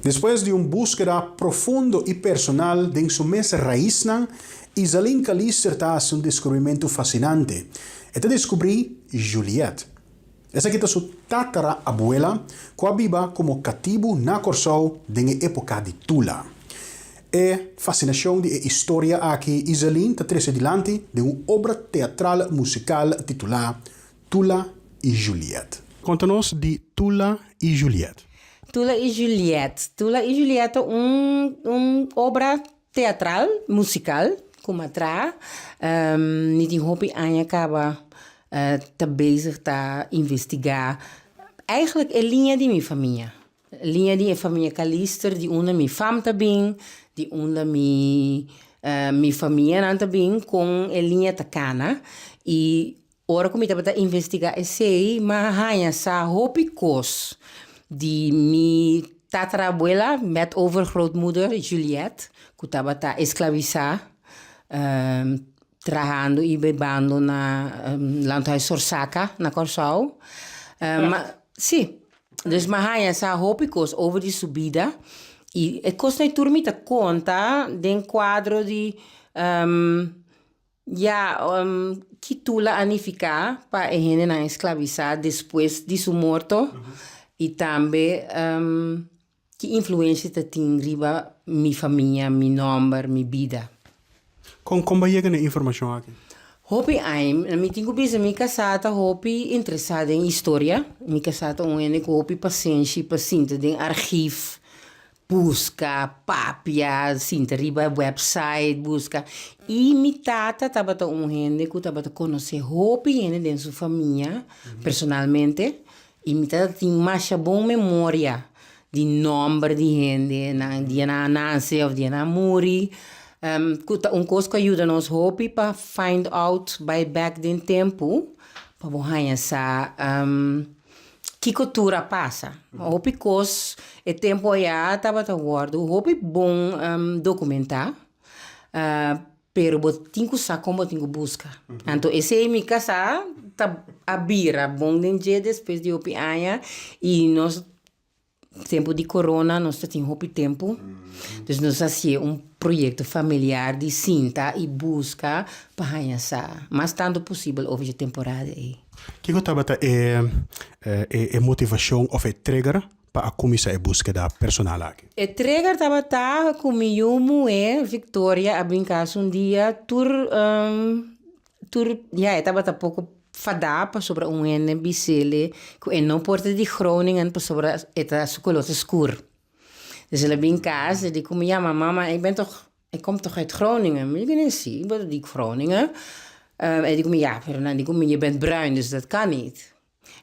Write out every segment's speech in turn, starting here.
Despues di un búskeda profundo i personal den su mes raisnan, Izaline Calister ta hasi un deskubrimentu fasinante. E ta deskubrí Juliette. Esaki ta su tatara abuela ku a biba komo katibu na Kòrsou den e époka di Tula. E fasinashon di e istoria aki Izaline ta trese dilanti den un obra teatral musikal titulá Tula i Juliet. Konta nos di Tula i Juliet. Tula i Juliet. Tula i Juliet ta un un obra teatral, musikal, ku mi a traha. Mi tin hopi aña kaba ta bezig ta investigá eigenlijk e liña di mi famia. Liña di e famia Calister, di unda mi fam ta bin, di unda mi mi famianan ta bin, kon e liña ta kana. I Ora ku mi tabata investigá esei, mi a haña sa hopi kos di mi tatarabuela mèt overgrootmoeder Juliette, ku tabata esklavisá trahando i bebando na Landhuis Sorsaka na Kòrsou. Sí, dus mi a haña sa hopi kos over di su bida i e kosnan tur mi ta konta den kuadro di Ya, ki Tula a nifiká pa e hendenan esklabisá despues di su morto i tambe ki influensia ta tin riba mi famia, mi nòmber, mi bida. Kon kon bo a yega na e informashon aki? Hopi aña. Mi tin ku bisa mi kasá ta hopi interesá den historia. Mi kasá ta un hende ku hopi pasenshi pa sinta den argief Buska, papia, sinta riba e website, buska. I mi tata tabata un hende ku tabata konosé hopi hende den su famia personalmente. I mi tata tin masha bon memoria di nòmber di hende, nan dia nan a nase òf dia nan a muri. Ku ta un kos ku a yuda nos hopi pa find out bai bèk den tempu pa bo haña sa. Kiko tur a pasa? Hopi kos e tempu aya tabata wòrdu hopi bon dokumentá, pero bo tin ku sa kon bo tin ku buska. Anto esei mi kasá ta a bira bon den dje despues di hopi aña i nos tempu di corona nos ta tin hopi tempu, dus nos a hasié un proyekto familiar di sinta i buska pa haña sa mas tantu posibel over dje temporada ei. Kiko tabata e e motivashon òf e trigger pa a kuminsá e búskeda personal aki? E trigger tabata ku mi yu muhé Victoria a bin kas un dia tur Tur ya e tabata poko fadá pasobra un hende bis'ele ku e no por ta di Groningen pasobra e ta su kolor ta skur. Dus el a bin kas e di ku mi, ya ma mama ik ben toch, ik kom toch uit Groningen? Mi di ku si, bo ta di Groningen. E di ku mi, ya pero nan di ku mi je bent bruin dus dat kan niet.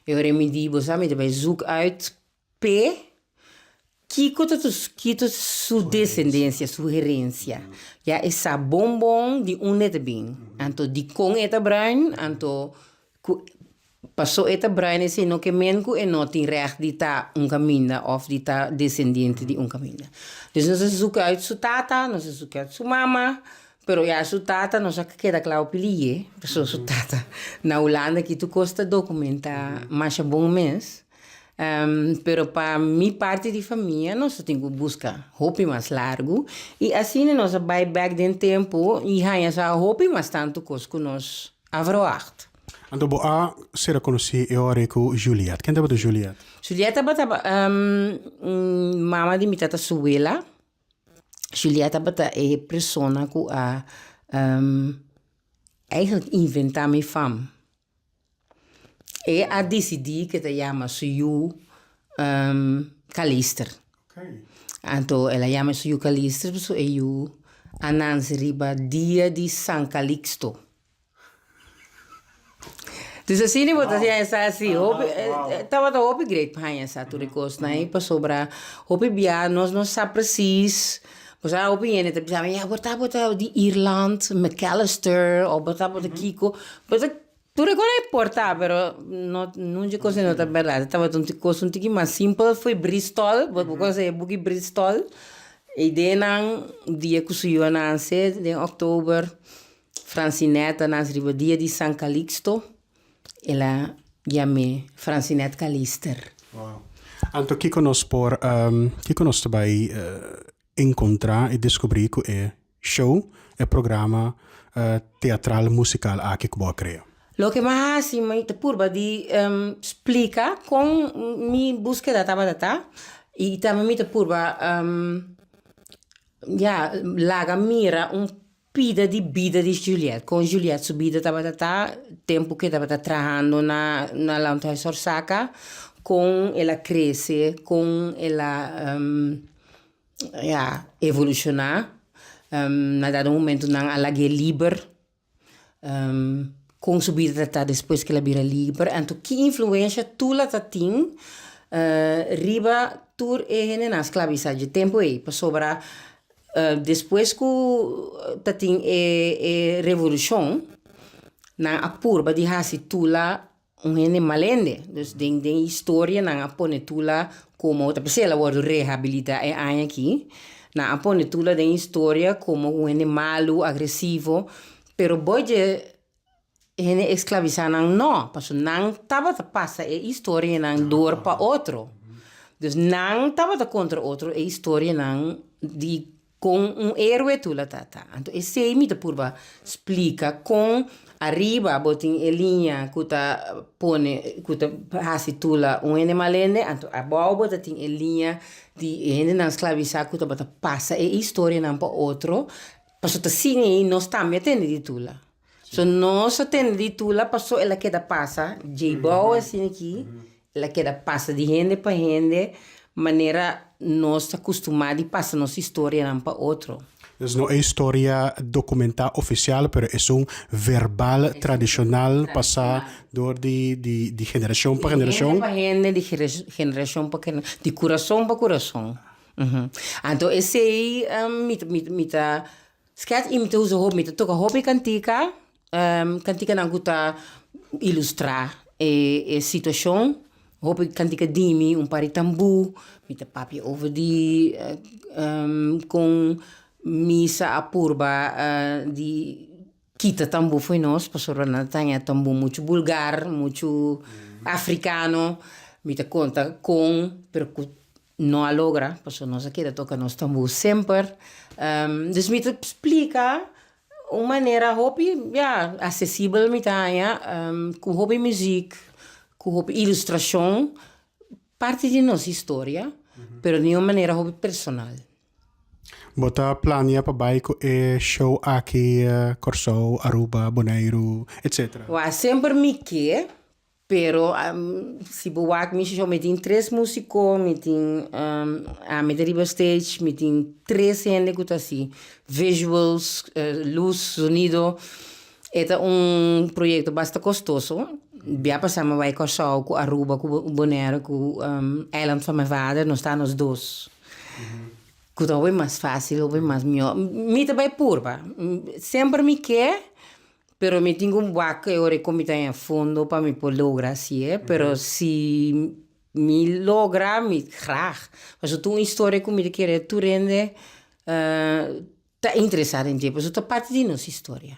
E ora mi di, bo sa mi ta bai zoek uit P'e, kiko ta kiko ta su desendensia, su herensia? Ya e sa bon bon di unda e ta bin. Anto dikon e ta bruin, anto ku paso e ta bruin esei no ke men ku e no tin règt di ta un kaminda òf di ta desendiente di un kaminda. Dus nos a zuka uit su tata, nos a zuka uit su mama, pero ya su tata nos a keda kla hopi liye, pasobra su tata na Hulanda aki tur kos ta dokumenta masha bon mes. Pero pa mi parti di famia nos ta tin ku buska hopi mas largu i asina nos a bai bèk den tempu i haña sa hopi mas tantu kos ku nos a verwagt. Anto bo a sera konosí e ora ei ku Juliet. Ken tabata Juliet? Juliet tabata mama di mi tata su wela. Juliet tabata e persona ku a eigenlijk inventá mi fam. E a disidí ke ta yama su yu Calister. Anto el a yama su yu Calister pasobra e yu a nanse riba dia di San Calixto. Dus asina bo ta haña sa si hopi tabata hopi great pa haña sa tur e kosnan ei pasobra hopi bia nos no sa presis. Bo sa hopi hende ta bisa mi ya bo tabata di Ierland, McAllister of bo tabata kiko. Bo ta tur e kos a importa pero no nunca e kos no ta berdad. E tabata un kos un tiki mas simpel fo'i Bristol, bo konosé e buki Bristol? E ideanan dia ku su yu a nase den oktober, Francinette a nase riba dia di San Calixto. El a yam'é Francinette Calister. Wow. Anto kiko nos por, kiko nos ta bai enkontrá i deskubrí ku e show, e programa teatral musikal aki ku bo a krea? Loke mi a hasi, mi ta purba di splika kon mi búskeda tabata ta i tambe mi ta purba ya laga mira un Pida di bida di Juliet. Kon Juliet su bida tabata ta tempu ku e tabata trahando na na Landhuis Orsaka, kon el a krese, kon el a ya evolushoná. Na dado momento nan a lag'é liber. Kon su bida ta ta despues ku el a bira liber. Anto ki influensha Tula ta tin riba tur e hendenan sklabisá dje tempu ei? Pasobra Despues ku ta tin e e revolushon, nan a purba di hasi Tula un hende mal hende. Dus den den historia nan a pone Tula komo, ta p'esei el a wòrdu rehabilitá e aña aki, nan a pone Tula den historia komo un hende malu, agresivo, pero bo dje Hende esklavisá nan no, pasobra nan tabata pasa e historianan dor pa otro. Dus nan tabata kontra otro e historianan di kon un héroe Tula ta ta. Anto esei mi ta purba splika kon ariba bo tin e liña ku ta pone ku ta hasi Tula un hende mal hende, anto abou bo ta tin e liña di e hendenan sklavisá ku tabata pasa e historianan pa otro, pasobra ta asina ei nos tambe a tende di Tula. So nos a tende di Tula paso el a keda pasa djei bou asina aki, el a keda pasa di hende pa hende manera nos ta kustumá di pasa nos historianan pa otro. Dus no e historia dokumentá ofisial pero esun verbal tradishonal pasá dor di di generashon pa generashon. Di hende pa hende, di generashon pa generashon, di kurason pa kurason. Anto esei mi mi ta Sket i mi ta usa hopi, mi ta toka hopi kantika, kantikanan ku ta ilustrá e e situashon, hopi kantika di mi, un par di tambú, mi ta papia over di kon misa a purba di kita tambú fo'i nos pasobra nan ta haña tambú muchu bulgar, muchu afrikano, mi ta konta kon pero ku No a logra, pasobra nos a keda toka nos tambú semper. Dus mi ta splika un manera hopi, ya, asesibel mi ta haña, ku hopi muzik, ku hopi ilustrashon, parti di nos historia, pero di un manera hopi personal. Bo ta plania pa bai ku e show aki Kòrsou, Aruba, Boneiru, etcetera? Wak, semper mi ke, Pero si bo wak mi show mi tin tres musico, mi tin ami ta riba stage, mi tin tres hende ku ta hasi visuals, luz, sonido. E ta un proyecto basta costoso. Bia pasa mi a bai Kòrsou ku Aruba ku Bonaire ku Eiland van mijn vader, nos ta nos dos. Ku ta hopi mas fácil, hopi mas mihó. Mi ta bai purba. Semper mi ke. Pero mi tin ku wak e ora ku mi ta den fondo pa mi por logra hasié, pero si mi logra mi graag. Pasobra tur un historia ku mi ta kere tur hende ta interesá den dje, pasobra ta parti di nos historia.